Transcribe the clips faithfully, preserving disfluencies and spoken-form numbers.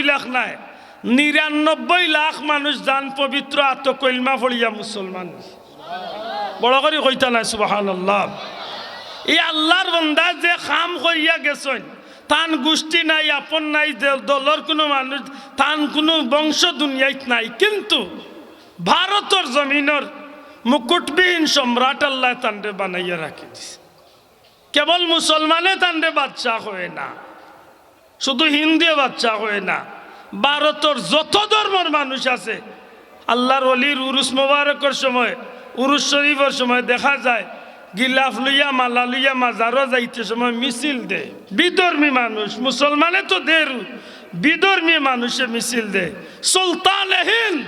লাখ নায়, নিরানব্বই লাখ মানুষ জান পবিত্র আতো কলমা পড়িয়া মুসলমান অইছে। বড় করি কইতা নায় সুবহানাল্লাহ। ই আল্লার বন্দায় যে কাম করিয়া গেছইন, তান গুষ্টি নাই, আপন নাই, দে-, দলর কুনু মানুষ, তান কুনু বংশ দুনিয়াইত নাই, কিন্তু ভারতর জমিনর মুকুটবিহীন সম্রাট আল্লায় তানরে বানাইয়া রাখি দিছে। কেবল মুসলমানে তানরে বাদশা কয় না, শুধু হিন্দুয়ে বাদশা কয় না, ভারতর যত ধর্মর মানুষ আছে, আল্লার ওলির উরুস মোবারকর সময়, উরুস শরীফর সময় দেখা যায়, গিলাফ লইয়া, মালা লইয়া মাজারো যাইতে সময় মিছিল দেয়। বিধর্মী মানুষ, মুসলমানে তো দেরু, বিধর্মী মানুষে মিছিল দেয়। সুলতানে হিন্দ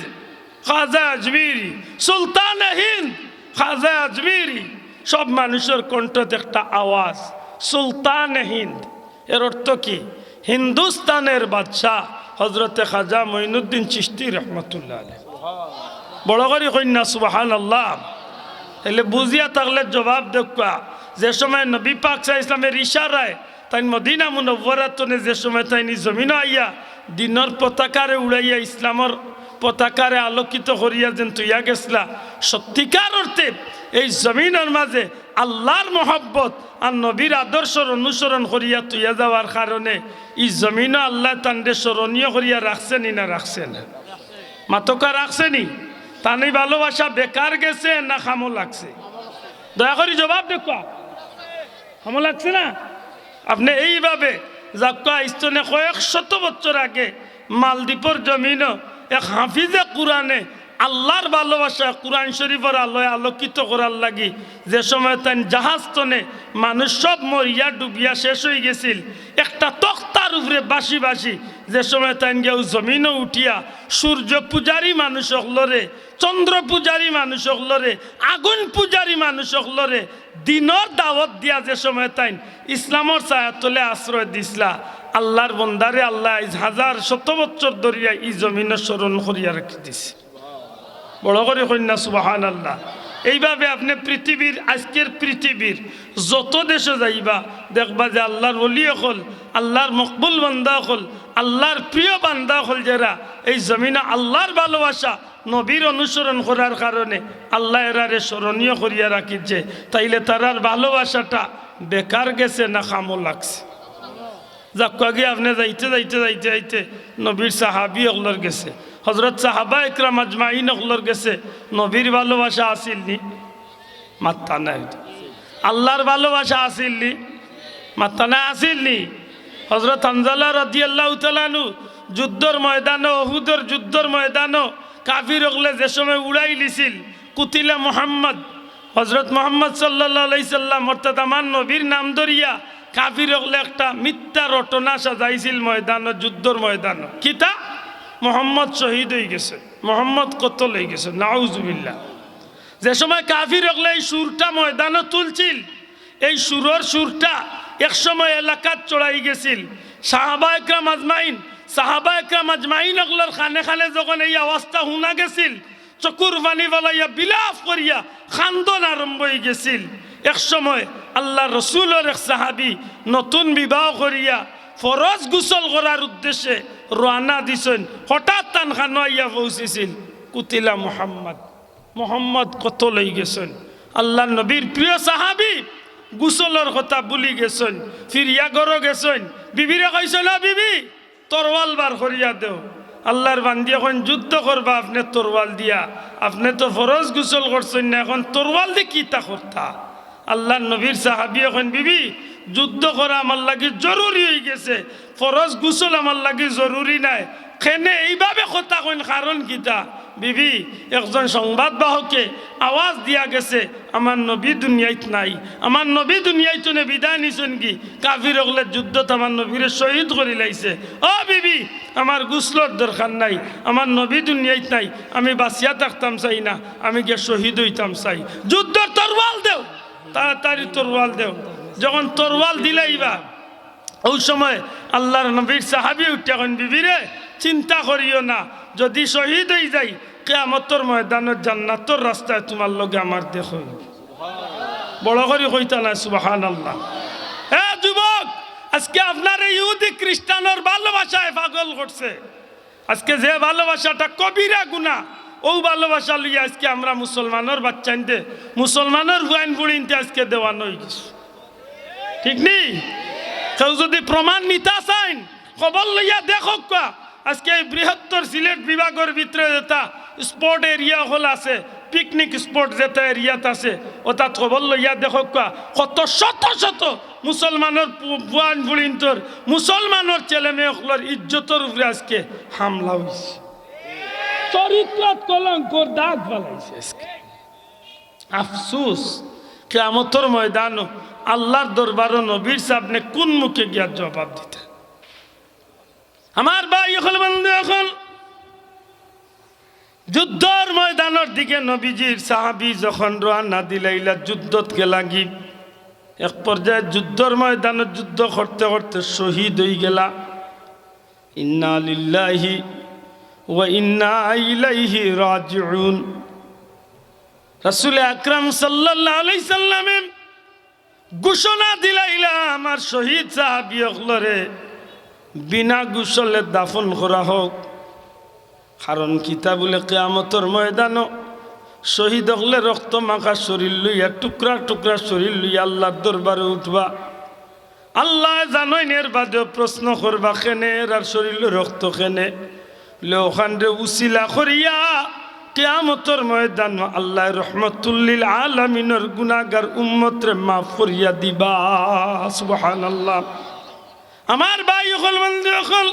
খাজা আজমিরি, সুলতানে হিন্দ খাজা আজমিরি। সব মানুষর কণ্ঠত একটা আওয়াজ, সুলতানে হিন্দ। এর অর্থ কি? হিন্দুস্তানের বাদশা হজরতে খাজা মঈনুদ্দিন চিশতি রহমতুল্লাহ আলাইহি। বড় করি কইন না সুবহানাল্লাহ। তাইলে বুঝিয়া থাকলে জবাব দেউক্কা। যে সময় নবী পাক সাল্লাল্লাহু আলাইহি ওয়াসাল্লামের ইশারায় তাইন মদিনা মুনাওয়ারাত তনে যে সময় তাইন ই জমিনো আইয়া দিনর পতাকারে উড়াইয়া, ইসলামর পতাকারে আলোকিত করিয়া যেন তুইয়া গেছলা, সত্যিকার অর্থে এই জমিনর মাঝে আল্লার মহব্বত আর নবীর আদর্শর অনুসরণ করিয়া তুইয়া যাওয়ার কারণে ই জমিনো আল্লায় তানরে স্মরণীয় করিয়া রাখছে নি না রাখছে না? মাতকা রাখছে নি? তান ই ভালোবাসা বেকার গেছে না কামো লাগছে? দয়া করি জবাব দেউক্কা। কামো লাগছে না? আপনে এইভাবে যাউক্কা, আইজ তনে কয়েক শত বছর আগে মালদ্বীপর জমিনো এক হাফিজে কুরআনে আল্লার ভালোবাসা কুরআন শরীফর আলোয় আলোকিত করার লাগি যে সময় তাইন জাহাজ তনে মানুষ সব মরিয়া ডুবিয়া শেষ অইগেছিল, একটা তক্তার উপরে বাসি বাসি যে সময় তাইন গিয়া অউ জমিনো উঠিয়া সূর্য পূজারী মানুষ অকলরে, চন্দ্র পূজারী মানুষ অকলরে, আগুন পূজারী মানুষ অকলরে দিনর দাওয়াত দিয়া যে সময় তাইন ইসলামর ছায়াতলে আশ্রয় দিছলা, আল্লার বন্দারে আল্লায় আইজ হাজার শত বছর ধরিয়া ই জমিনো স্মরণ করিয়া রাখি দিছে। বড় করি কইন না সুবহানাল্লাহ। এইভাবে আপনে পৃথিবীর, আইজকের পৃথিবীর যত দেশো যাইবা, দেখবা যে আল্লার ওলি অকল, আল্লার মকবুল বান্দা অকল, আল্লার প্রিয় বান্দা অকল যেরা, এই জমিনো আল্লার ভালোবাসা, নবীর অনুসরণ করার কারণে আল্লায় এরারে স্মরণীয় করিয়া রাখিছে। তাইলে তারার ভালোবাসাটা বেকার গেছে না কামো লাগছে? যাউক্কা গি আপনে যাইতে যাইতে যাইতে যাইতে নবীর সাহাবী অকলর গেছে, হজরত সাহাবা একরাম আজমাইন অকলর গেছে নবীর ভালোবাসা আছিল নি? মাত্তা নাই। আল্লার ভালোবাসা আছিল নি? মাত্তা নাই, আছিল নি? হজরত হানজালা রাদিয়াল্লাহু তাআলা আনহু যুদ্ধর ময়দানো, উহুদর যুদ্ধর ময়দানো কাফির অকলে যে সময় উড়াইলিছিল, কুতিলা মুহাম্মদ, হজরত মুহাম্মদ সাল্লাল্লাহু আলাইহি সাল্লাম, অর্থাৎ আমার নবীর নাম ধরিয়া কাফির অকলে একটা মিথ্যা রটনা সাজাইছিল ময়দানো, যুদ্ধর ময়দানো। কিতা? মুহাম্মদ শহীদ অইগেছে, মুহাম্মদ কতল অইগেছে। নাউজুবিল্লাহ। যে সময় কাফির অকলে এই সুরটা ময়দানো তুলছিল, এই সুরর সুরটা এক সময় এলাকাত ছড়াই গেছিল। সাহাবা একরাম আজমাইন, সাহাবা একরাম আজমাইন অকলর কানে কানে যখন এই আওয়াজটা হুনা গেছিল, চকুর পানি ফালাইয়া বিলাপ করিয়া কান্দন আরম্ভ অইগেছিল। এক সময় আল্লার রসুলর এক সাহাবী নতুন বিবাহ করিয়া ফরজ গোসল করার উদ্দেশ্যে রওয়ানা দিছইন। হঠাৎ তান কানো আইয়া পৌঁছিছিল, কুতিলা মুহাম্মদ, মুহাম্মদ কতল অইগেছইন। আল্লার নবীর প্রিয় সাহাবী গোসলর কথা ভুলি গেছইন, ফিরিয়া ঘরো গেছইন, বিবিরে কইছইন, "ও বিবি, তরোয়াল বার করিয়া দেও।" আল্লার বান্দিয়ে কইন, "যুদ্ধ করবা আপনে তরোয়াল দিয়া? আপনে তো ফরজ গোসল করছইন না, এখন তরোয়াল দি কিতা করতা?" আল্লার নবীর সাহাবীয়ে কইন, "বিবি, যুদ্ধ করা আমার লাগি জরুরি অইগেছে, ফরজ গোসল আমার লাগি জরুরি নায়।" কেনে এইভাবে কথা কইন, কারণ কিতা? "বিবি, একজন সংবাদ বাহকে আওয়াজ দিয়া গেছে, আমার নবী দুনিয়াইত নাই, আমার নবী দুনিয়াইত তনে বিদায় নিছইন গি, কাফির অকলে যুদ্ধত আমার নবীরে শহীদ করিলাইছে। ও বিবি, আমার গোসলর দরকার নাই, আমার নবী দুনিয়াইত নাই, আমি বাঁচিয়া থাকতাম চাই না, আমি গিয়া শহীদ অইতাম চাই। যুদ্ধর তরোয়াল দেও, তাড়াতাড়ি তরোয়াল দেও।" যখন তরোয়াল দিলাইবা, অউ সময় আল্লার নবীর সাহাবী উঠিয়া কইন, "বিবিরে, চিন্তা করিও না, যুদি শহীদ অইযাই, কিয়ামতর ময়দানো জান্নাতর রাস্তায় তুমার লগে আমার দেখা অইবো।" বড় করি কইতা নায় সুবহানাল্লাহ। এ যুবক, আজকে আপনারে ইহুদি খ্রিস্টানর ভালোবাসায় পাগল করছে। আজকে যে ভালোবাসাটা কবিরা গুনা, অউ ভালোবাসা লইয়া আজকে আমরা মুসলমানর বাচ্চাইনতে, মুসলমানর ফুয়াইন ফুড়িনতে আজকে দেওয়ান অইগেছে। ঠিক নি? কেউ যুদি প্রমাণ নিতা চাইন, খবর লইয়া দেখউক্কা। আজকে এই বৃহত্তর সিলেট বিভাগর ভিতরে যেতা স্পট এরিয়া অকল আছে, পিকনিক স্পট যেতা এরিয়াত আছে, অতাত খবর লইয়া দেখউক্কা, কত শত শত মুসলমানর পু-, ফুয়াইন ফুড়িনতর, মুসলমানর ছেলে মেয়ে অকলর ইজ্জতর উপরে আজকে হামলা অইছে। চরিত্রত কলঙ্কর দাগ ফালাইছে আজকে। আফসুস, কিয়ামতর ময়দানো আল্লার দরবারো নবীর সামনে কুন মুখে গিয়া জবাব দিতা? আমার ভাই অকল, বন্ধু অকল, যুদ্ধর ময়দানর দিকে নবীজির সাহাবী যখন রওয়ানা দিলাইলা যুদ্ধত গেলাগি, এক পর্যায়ে যুদ্ধর ময়দানো যুদ্ধ করতে করতে শহীদ অইগেলা। ইন্না লিল্লাহি ওয়া ইন্না ইলাইহি রাজিউন। রাসূল আকরাম সাল্লাল্লাহু আলাইহি সাল্লামে ঘোষণা দিলাইলা, আমার শহীদ সাহাবী অকলরে বিনা গোসলে দাফন করা হোক। কারণ কিতা বুলে, কিয়ামতর ময়দানো শহীদ অকলে রক্ত মাখা শরীর লইয়া, টুকরা টুকরা শরীর লইয়া আল্লার দরবারো উঠবা। আল্লায় জানইন, এর বাদেও প্রশ্ন করবা, কেনে এরার শরীলো রক্ত কেনে? লে অখানরে উসিলা করিয়া কিয়ামতর ময়দানো আল্লায় রহমতুল্লিল আলামিনর গুনাগার উম্মতরে মাফ করিয়া দিবা। সুবহানাল্লাহ। আমার ভাই অকল, বন্ধু অকল,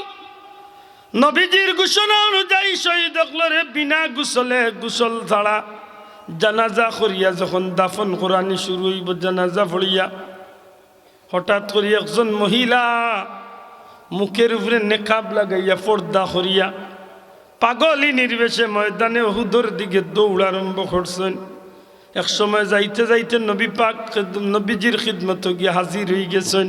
নবীজির ঘোষণা অনুযায়ী শহীদ অকলরে বিনা গোসলে, গোসল ছাড়া জানাজা করিয়া যখন দাফন করানি শুরু অইবো, জানাজা পড়িয়া হঠাৎ করি একজন মহিলা মুখের উপরে নেকাব লাগাইয়া, পর্দা করিয়া, পাগলিনীর বেশে ময়দানে উহুদর দিকে দৌড় আরম্ভ করছইন। এক সময় যাইতে যাইতে নবী পাক, নবীজির খিদমতো গিয়া হাজির অইগেছইন।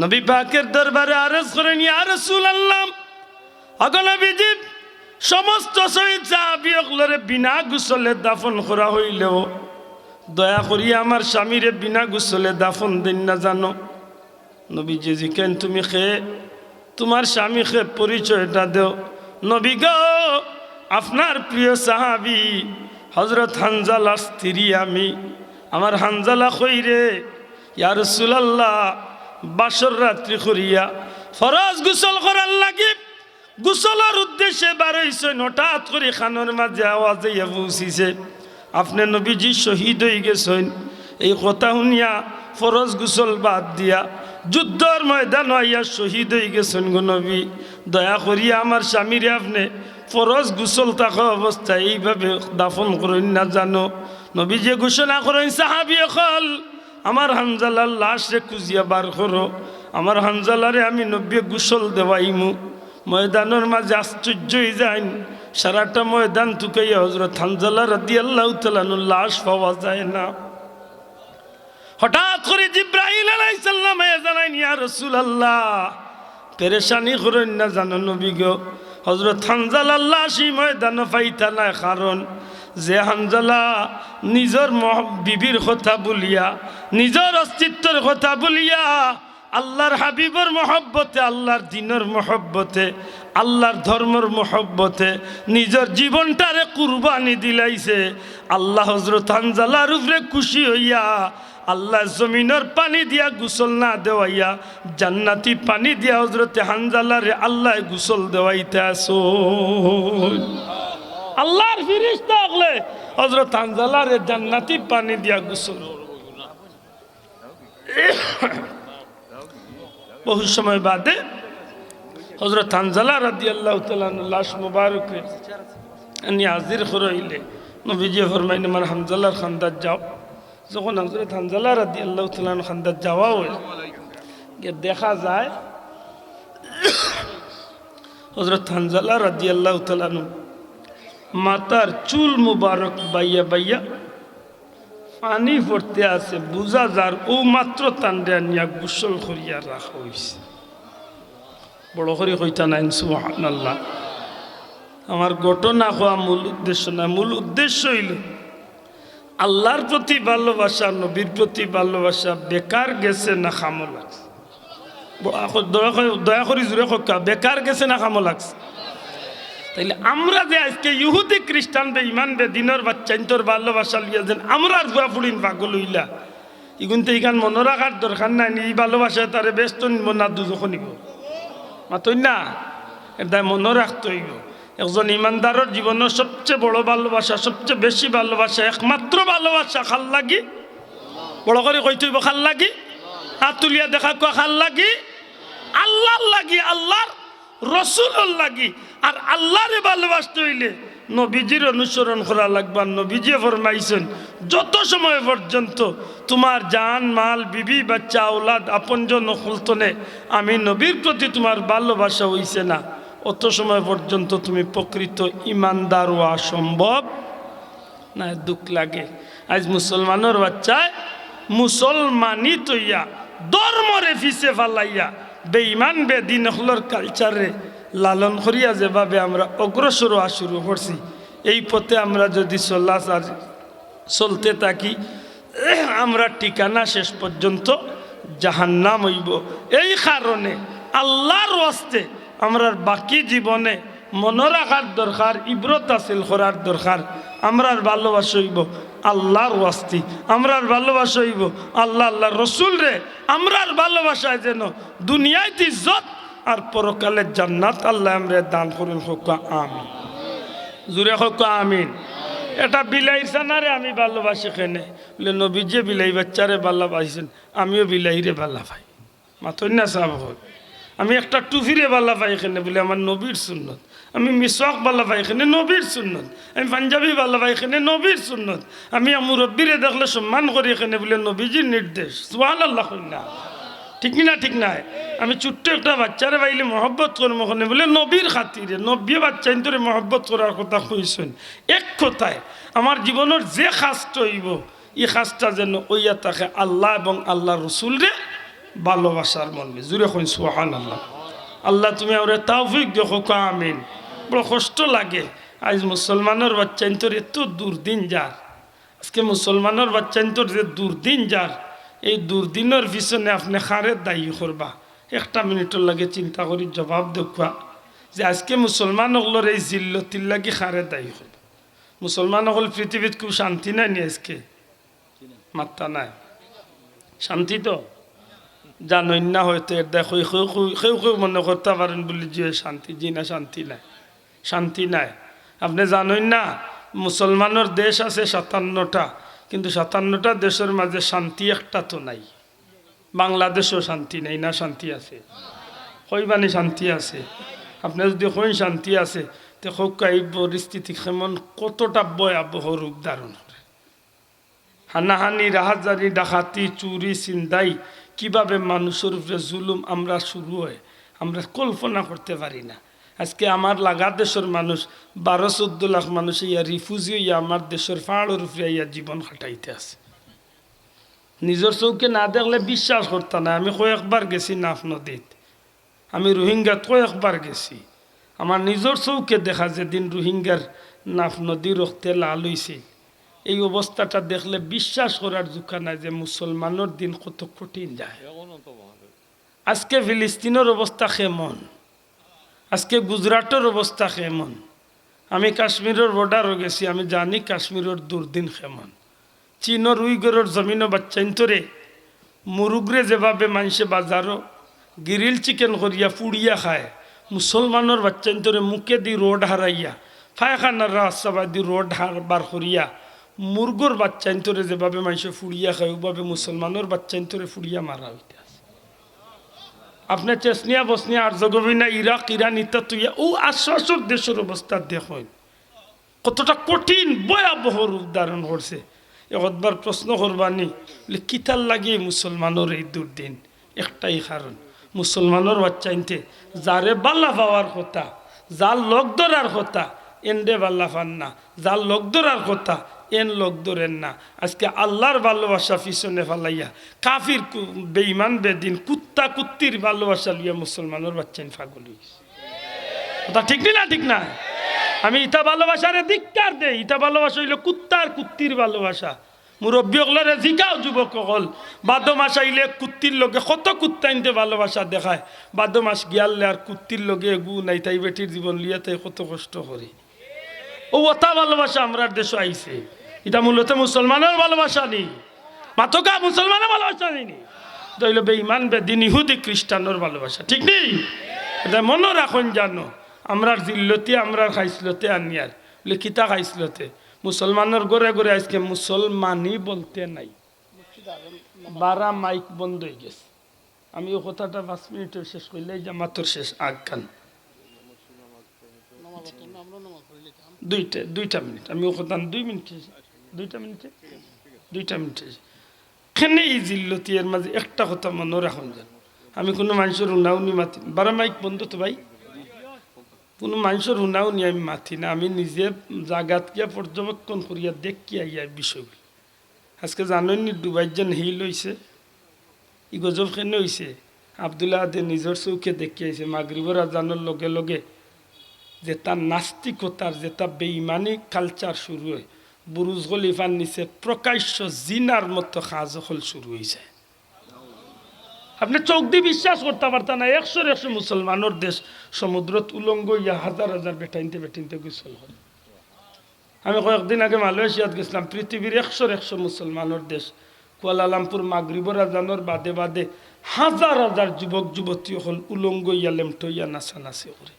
নবী পাকের দরবারে আরজ করইন, ইয়া রাসূলুল্লাহ, ওগো নবীজি, সমস্ত শহীদ সাহাবী অকলরে বিনা গোসলে দাফন করা অইলেও দয়া করি আমার স্বামীরে বিনা গোসলে দাফন দেইন না জানো। নবীজি জিকাইন, তুমি কে? তুমার স্বামী কে? পরিচয়টা দেও। নবী গো, আপনার প্রিয় সাহাবী হযরত হানজালার স্ত্রী আমি। আমার হানজালা কই রে? ইয়া রাসূলুল্লাহ, বাসর রাত্রি করিয়া ফরজ গোসল করার লাগি গোসলর উদ্দেশ্যে বার অইছইন, হঠাৎ করি কানর মাঝে আওয়াজ আইয়া পৌঁছিছে, আপনে নবীজি শহীদ অইগেছইন। এই কথা হুনিয়া ফরজ গোসল বাদ দিয়া যুদ্ধর ময়দানো আইয়া শহীদ অইগেছইন গো নবী। দয়া করিয়া আমার স্বামীরে আপনে ফরজ গোসল থাকা অবস্থায় এইভাবে দাফন করইন না জানো। নবীজিয়ে ঘোষণা করইন, সাহাবী অকল, আমার হানজালার লাশরে খুজিয়া বার করো, আমার হানজালারে আমি নবীয়ে গোসল দেওয়াইমু। ময়দানর মাঝে আশ্চর্য অইযাইন, সারাটা ময়দান তুকাইয়া হযরত হানজালা রাদিয়াল্লাহু তাআলা আনহুর লাশ পাওয়া যায় না। হঠাৎ করি জিব্রাইল আলাইহিস সালাম আইয়া জানাইন, ইয়া রাসূলুল্লাহ, পেরেশানি করইন না জানো নবী গো, হযরত হানজালার লাশ ই ময়দানো পাইতা নায়, কারণ যে হানজালা নিজর মহ-, বিবির কথা ভুলিয়া, নিজর অস্তিত্বর কথা ভুলিয়া, আল্লাহর হাবিবর মহব্বতে, আল্লাহর দ্বীনর মহব্বতে, আল্লাহর ধর্মর মহব্বতে নিজর জীবনটারে কুরবানি দিলাইছে, আল্লাহ হযরত হানজালার উপরে খুশি অইয়া আল্লায় জমিনর পানি দিয়া গোসল না দেওয়াইয়া জান্নাতি পানি দিয়া হযরতে হানজালারে আল্লায় গোসল দেওয়াইতা আছইন। আল্লাহর ফিরিস্তা অকলে হযরত হানজালারে জান্নাতি পানি দিয়া গোসল। বহু সময় বাদে হযরত হানজালা রাদিয়াল্লাহু তাআলা আনহুর লাশ মুবারকরে আনি হাজির করাইলে নবীজি ফরমাইন, আমার হানজালার কান্দাত যাও। যখন হযরত হানজালা রাদিয়াল্লাহু তাআলা আনহুর কান্দাত যাওয়া অইল, গিয়া দেখা যায় হযরত হানজালা রাদিয়াল্লাহু তাআলা আনহুর মাথার চুল মুবারক বাইয়া বাইয়া পানি পড়তে আছে, বুঝা যার অউ মাত্র তানরে আনিয়া গোসল করিয়া রাখা অইছে। বড় করি কইতা নাইন, সুবহানাল্লাহ। আমার ঘটনা কওয়া মূল উদ্দেশ্য না, মূল উদ্দেশ্য অইল আল্লাহর প্রতি ভালোবাসা, নবীর প্রতি ভালোবাসা বেকার গেছে না কামো লাগছে? ব-, আ, দয়া করি, দয়া করি জুরে কউক্কা, বেকার গেছে না কামো লাগছে? তাইলে আমরা যে আইজকে ইহুদি, খ্রিস্টান, বেইমান, বেদিনর বাচ্চাইন্তর ভালোবাসা লইয়া যেন আমরার ফুয়া ফুড়িন পাগল অইলা, ইগুনতে ইখান মনো রাখার দরকার নাই নি? ই ভালোবাসায় তারে বেহেস্তো নিবো না দুজখো নিবো? মাতইন না, এরদায় মনো রাখতে অইবো। একজন ইমানদারর জীবনর সবচেয়ে বড় ভালোবাসা, সবচেয়ে বেশি ভালোবাসা, একমাত্র ভালোবাসা কার লাগি? বড় করি কইতে অইবো, কার লাগি? আত তুলিয়া দেখাউক্কা, কার লাগি? আল্লার লাগি, আল্লার রসুলর লাগি। আর আল্লারে ভালোবাসতে অইলে নবীজির অনুসরণ করা লাগবো। আর নবীজিয়ে ফরমাইছইন, যত সময় পর্যন্ত তুমার জান, মাল, বিবি, বাচ্চা, আওলাদ, আপনজন অকলতনে আমি নবীর প্রতি তুমার ভালোবাসা অইছে না, অত সময় পর্যন্ত তুমি প্রকৃত ইমানদার অওয়া সম্ভব নায়। দুখ লাগে, আইজ মুসলমানর বাচ্চায় মুসলমানি থইয়া, ধর্মরে পিছে ফালাইয়া, বেইমান বেদিন অকলর কালচাররে লালন করিয়া যেভাবে আমরা অগ্রসর অওয়া শুরু করছি, এই পথে আমরা যদি চলাচল চলতে থাকি, আমরার ঠিকানা শেষ পর্যন্ত জাহান্নাম অইবো। এই কারণে আল্লার ওয়াস্তে আমরার বাকি জীবনে মনো রাখার দরকার, ইবরত হাসিল করার দরকার। আমরার ভালোবাসা অইবো আল্লার ওয়াস্তে, আমরার ভালোবাসা অইবো আল্লা, আল্লার রসুলরে। আমরার ভালোবাসায় যেন দুনিয়াইত ইজ্জত আর পরকালে জান্নাত আল্লায় আমরারে দান করইন। কউক্কা আমিন। জুরে কউক্কা আমিন। একটা বিলাইর ছানারে আমি ভালোবাসি কেনে? বুলে, নবীজিয়ে বিলাই বাচ্চারে ভালা পাইছইন, আমিও বিলাইরে ভালা পাই। মাতইন না সাব অকল। আমি একটা টুপিরে ভালা পাই কেনে? বুলে, আমার নবীর সুন্নত। আমি মিসওয়াক ভালা পাই কেনে? নবীর সুন্নত। আমি পাঞ্জাবি ভালা পাই কেনে? নবীর সুন্নত। আমি মুরব্বিরে দেখলে সম্মান করি কেনে? বুলে, নবীজির নির্দেশ। সুবহানাল্লাহ কইন না। ঠিক নি না? ঠিক নায়? আমি ছোট্ট একটা বাচ্চারে পাইলে মহব্বত করমু কেনে? বুলে, নবীর খাতিরে। নবীয়ে বাচ্চাইন্তরে মহব্বত করার কথা কইছইন। এক কথায়, আমার জীবনর যে কাজটা অইবো, ই কাজটা যেন অইয়া থাকে আল্লা এবং আল্লার রসুলরে ভালোবাসার মর্মে। জুরে কইন সুবহানাল্লাহ। আল্লা, তুমি আমরারে তৌফিক দেও, কউক্কা আমিন। বড় কষ্ট লাগে, আইজ মুসলমানর বাচ্চাইন্তর এত দুর্দিন যার। আইজকে মুসলমানর বাচ্চাইন্তর যে দুর্দিন যার, এই দুর্দিনর পিছনে আপনে কারে দায়ী করবা? একটা মিনিটর লাগি চিন্তা করি জবাব দেউক্কা যে আইজকে মুসলমান অকলর এই জিল্লতির লাগি কারে দায়ী করবা? মুসলমান অকল পৃথিবীত খুব শান্তি নাই নি আইজকে? মাত্তা নাই। শান্তি তো? জানইন না হয়তো, এরদায় কই, কেউ, কেউ, কেউ, কেউ মনে করতা পারইন বুলে যে শান্তি, জি না, শান্তি নাই, শান্তি নাই। আপনে জানইন না, মুসলমানর দেশ আছে সাতান্নটা, কিন্তু সাতান্নটা দেশর মাঝে শান্তি একটা তো নাই। বাংলাদেশও শান্তি নাই, না শান্তি আছে? কইবা নি শান্তি আছে। আপনে যুদি কইন শান্তি আছে, তে কউক্কা ই পরিস্থিতি কেমন, কতটা ভয়াবহ রূপ ধারণ করে। হানাহানি, রাহাজানি, ডাকাতি, চুরি, ছিনতাই, কিভাবে মানুষর উপরে জুলুম আমরা শুরু অয়, আমরা কল্পনা করতে পারি না। আইজকে আমার লাগা দেশর মানুষ, বারো চৌদ্দ লাখ মানুষ ইয়া রিফুজি অইয়া আমার দেশর পাহাড়র উপরে আইয়া জীবন কাটাইতে আছে। নিজর চউখে না দেখলে বিশ্বাস করতা নায়। আমি কয়েকবার গেছি নাফ নদীত, আমি রোহিঙ্গাত কয়েকবার গেছি। আমার নিজর চউখে দেখা, যেদিন রোহিঙ্গার নাফ নদী রক্তে লাল অইছে, এই অবস্থাটা দেখলে বিশ্বাস করার জুকা নায় যে মুসলমানর দিন কত কঠিন যায়। আইজকে ফিলিস্তিনর অবস্থা কেমন, আইজকে গুজরাটর অবস্থা কেমন। আমি কাশ্মীরর বর্ডারও গেছি, আমি জানি কাশ্মীরর দুর্দিন কেমন। চীনর উইগরর জমিনো বাচ্চাইন্তরে, মুরুগরে যেভাবে মানষে বাজারো গ্রিল চিকেন করিয়া পুড়িয়া খায়, মুসলমানর বাচ্চাইন্তরে মুখেদি রড হারাইয়া, পায়খানার রাস্তা বায়দি রড হার-, বার করিয়া, মুরগর বাচ্চাইন্তরে যেভাবে মানষে পুড়িয়া খায়, অউভাবে মুসলমানর বাচ্চাইন্তরে পুড়িয়া মারা অইতা আছে। আপনে Chechnya, Bosnia, Argentina, Iraq, Iran ইতা থইয়া অউ আশপাশর দেশর অবস্থা দেখইন, কতটা কঠিন ভয়াবহ রূপ ধারণ করছে। একবার প্রশ্ন করবা নি, বুলে, কিতার লাগি মুসলমানর এই দুর্দিন? একটাই কারণ, মুসলমানর বাচ্চাইন্তে যারে বালা পাওয়ার কথা, যার লগ ধরার কথা, এনরে বালা পার না, যার লগ ধরার কথা, এন লগ ধরের না। আইজকে আল্লার ভালোবাসা পিছনে ফালাইয়া কাফির কু-, বেইমান বেদিন কুত্তা কুত্তির ভালোবাসা লইয়া মুসলমানর বাচ্চাইন পাগল অইগেছে। কথা ঠিক নি না? ঠিক না? আমি ইতা ভালোবাসারে ধিক্কার দেই। ইতা ভালোবাসা অইলো কুত্তার কুত্তির ভালোবাসা। মুরব্বী অকলরে জিকাও যুবক অকল, ভাদো মাস আইলে এক কুত্তির লগে কত কুত্তাইন্তে ভালোবাসা দেখায়, ভাদো মাস গিয়ারলে আর কুত্তির লগে এগু নাই, তাই বেটির জীবন লইয়া তাই কত কষ্ট করে। ও অতা ভালোবাসা আমরার দেশো আইছে, ইটা মূলত মুসলমানর ভালোবাসা নি? মাতকা, মুসলমানর ভালোবাসা নি নি? ইটা অইলো বেঈমান, বেদিন, ইহুদি, খ্রিস্টানর ভালোবাসা, ঠিক নি? ইটা মনো রাখইন জানো, আমরার জিল্লতি, আমরার খাইছলতে আনিয়ার, বলে কিতা খাইছলতে? মুসলমানর ঘরে ঘরে আইজকে মুসলমানি বলতে নাই, বারা মাইক বন্ধ অইগেছে। আমি অউ কথাটা পাঁচ মিনিটে শেষ করিলাই, জামাতর শেষ আগ খান। দুইটা, দুইটা মিনিট, আমি অউ কথা দুই মিনিটে, দুইটা মিনিটে, দুইটা মিনিটে। কেনে ই জিল্লতি, এর মাঝে একটা কথা মনো রাখইন যেন, আমি কুনু মানষর হুনাহুনি মাতি, বারা মাইক বন্ধ তো ভাই, কুনু মানষর হুনাহুনি আমি মাতি না, আমি নিজে জাগাত গিয়া পর্যবেক্ষণ করিয়া দেখিয়া আইয়া বিষয়গুলি। আইজকে জানইন নি দুবাইর যেন হিল অইছে, ই গজব কেনে অইছে? আব্দুল আহাদে নিজর চউখে দেখিয়া আইছে, মাগরিবর আজানর লগে লগে যেতা নাস্তিকতার, যেতা বেইমানি কালচার শুরু অয়, বুরুজ খলিফার নিচে প্রকাশ্য জিনার মতো কাজ অকল শুরু অইছে। আপনে চউখদি বিশ্বাস করতা পারতা না, একশোর একশো মুসলমানর দেশ, সমুদ্রত উলঙ্গ অইয়া হাজার হাজার বেটাইন্তে বেটিন্তে গোসল করে। আমি কয়েকদিন আগে মালয়েশিয়াত গেছলাম, পৃথিবীর একশোর একশো মুসলমানর দেশ, কুয়ালালামপুর, মাগরিবর আজানর বাদে বাদে হাজার হাজার যুবক যুবতী অকল উলঙ্গ অইয়া লেমটো অইয়া নাচানাচি করে।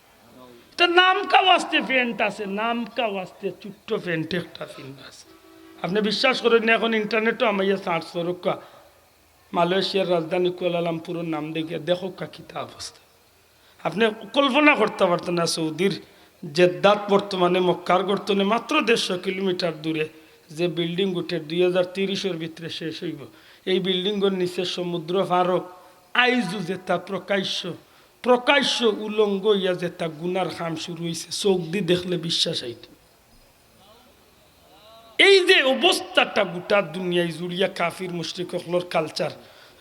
ইটা নামকা ওয়াস্তে প্যান্ট আছে, নামকা ওয়াস্তে ছোট্ট প্যান্ট একটা পিন্দা আছে। আপনে বিশ্বাস করইন না, এখন ইন্টারনেটো হামাইয়া সার্চ করউক্কা, মালয়েশিয়ার রাজধানী কুয়ালালামপুরর নাম দেখিয়া দেখউক্কা কিতা অবস্থা। আপনে কল্পনা করতা পারতা না, সৌদির জেদ্দাত বর্তমানে মক্কার গর্তনে মাত্র দেড়শো কিলোমিটার দূরে যে বিল্ডিং উঠের, দুই হাজার তিরিশর ভিতরে শেষ অইবো, এই বিল্ডিংর নিচে সমুদ্র পারো আইজও যেতা প্রকাশ্য, প্রকাশ্য উলঙ্গ অইয়া যেতা গুনার কাম শুরু অইছে, চউখদি দেখলে বিশ্বাস অইতো। এই যে অবস্থাটা গোটা দুনিয়ায় জুড়িয়া কাফির মুশরিক অকলর কালচার,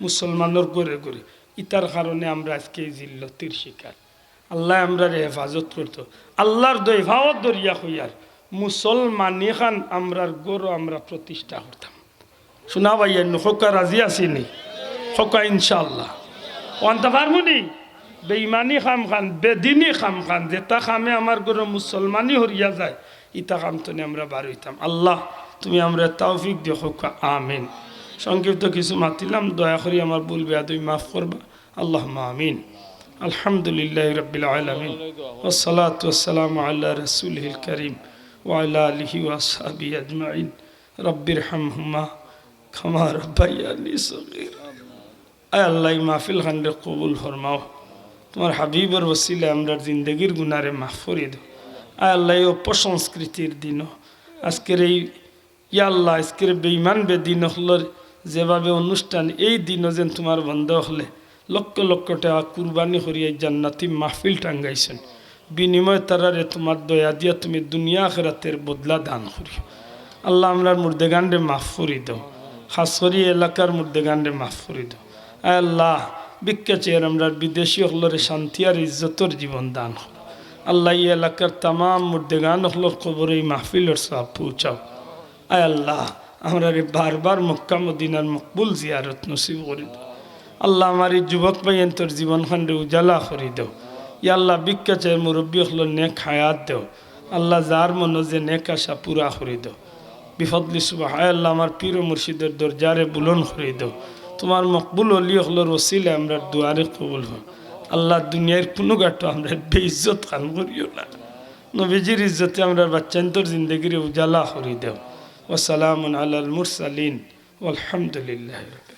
মুসলমানর ঘরে ঘরে, ইতার কারণে আমরা আইজকে এই জিল্লতির শিকার। আল্লায় আমরারে হেফাজত করতো। আল্লার দোয়াই পাওত ধরিয়া কইয়ার, মুসলমানি খান আমরার ঘরো আমরা প্রতিষ্ঠা করতাম। শুনা ভাইয়াইন, কউক্কা রাজি আছি নি? কউক্কা ইনশাআল্লাহ। অইতো পারমু নি? বেইমানি কাম খান, বেদিনি কাম খান, যেতা কামে আমার ঘরো মুসলমানি হরিয়া যায়, ইতা কাম তনে আমরা বার অইতাম। আল্লাহ, তুমি আমরারে তৌফিক দিও, কউক্কা আমিন। সংক্ষিপ্ত কিছু মাতিলাম, দয়া করি আমার ভুল বেয়াদবি মাফ করবা। আল্লাহুম্মা আমিন। আলহামদুলিল্লাহি রাব্বিল আলামিন। ওয়াসসালাতু ওয়াসসালামু আলা রাসূলিহিল কারীম ওয়া আলা আলিহি ওয়া আসহাবিহি আজমাইন। রাব্বিরহামহুমা কামা রাব্বায়ানি সগীরা। আয় আল্লাহ, ই মাহফিল খানরে কবুল ফরমাও। তুমার হাবিবর ওসিলায় আমরার জিন্দেগির গুনারে মাফ করি দেও। আয় আল্লাহ, ই অপসংস্কৃতির দিনো আইজকের এই, ইয়া আল্লাহ, আইজকের বেইমান বেদিন অকলর যেভাবে অনুষ্ঠান, এই দিনো যেন তুমার বন্দা অকলে লক্ষ লক্ষ টেকা কুরবানি করিয়া এই জান্নাতি মাহফিল টাঙ্গাইছইন, বিনিময়ে তারারে তুমার দয়া দিয়া তুমি দুনিয়া আখেরাতের বদলা দান করিও। আল্লাহ, আমরার মুর্দেগানরে মাফ করি দেও, খাছ করি এলাকার মুর্দেগানরে মাফ করি দেও। আয় আল্লাহ, ভিক্ষা চাইয়ার আমরার বিদেশি অকলরে শান্তি আর ইজ্জতর জীবন দান করো। আল্লাহ, ই এলাকার তামাম মুর্দেগান অকলর কবরো ই মাহফিলর সওয়াব পৌঁছাও। আয় আল্লাহ, আমরারে বারবার মক্কা মদিনার মকবুল জিয়ারত নসিব করি দেও। আল্লাহ, আমার ই যুবক ভাইয়াইন্তর জীবন খানরে উজালা করি দেও। ইয়া আল্লাহ, ভিক্ষা চাইয়ার মুরব্বি অকলর নেক হায়াত দেও। আল্লাহ, যার মনো যে নেক আশা পুরা করি দেও। বিফদলি সুবাহ, আয় আল্লাহ, আমার পীর ও মুর্শিদর দরজারে বুলন্দ করি দেও। তুমার মকবুল অলি অকলর ওসিলায় আমরার দোয়ারে কবুল অউক। আল্লাহ, দুনিয়ার কুনু ঘাটো আমরারে বেইজ্জত খান করিও না। নবীজির ইজ্জতে আমরার বাচ্চাইন্তর জিন্দেগিরে উজালা করি দেও। ওয়া সালামুন আলাল মুরসালিন ওয়ালহামদুলিল্লাহি রাব্বিল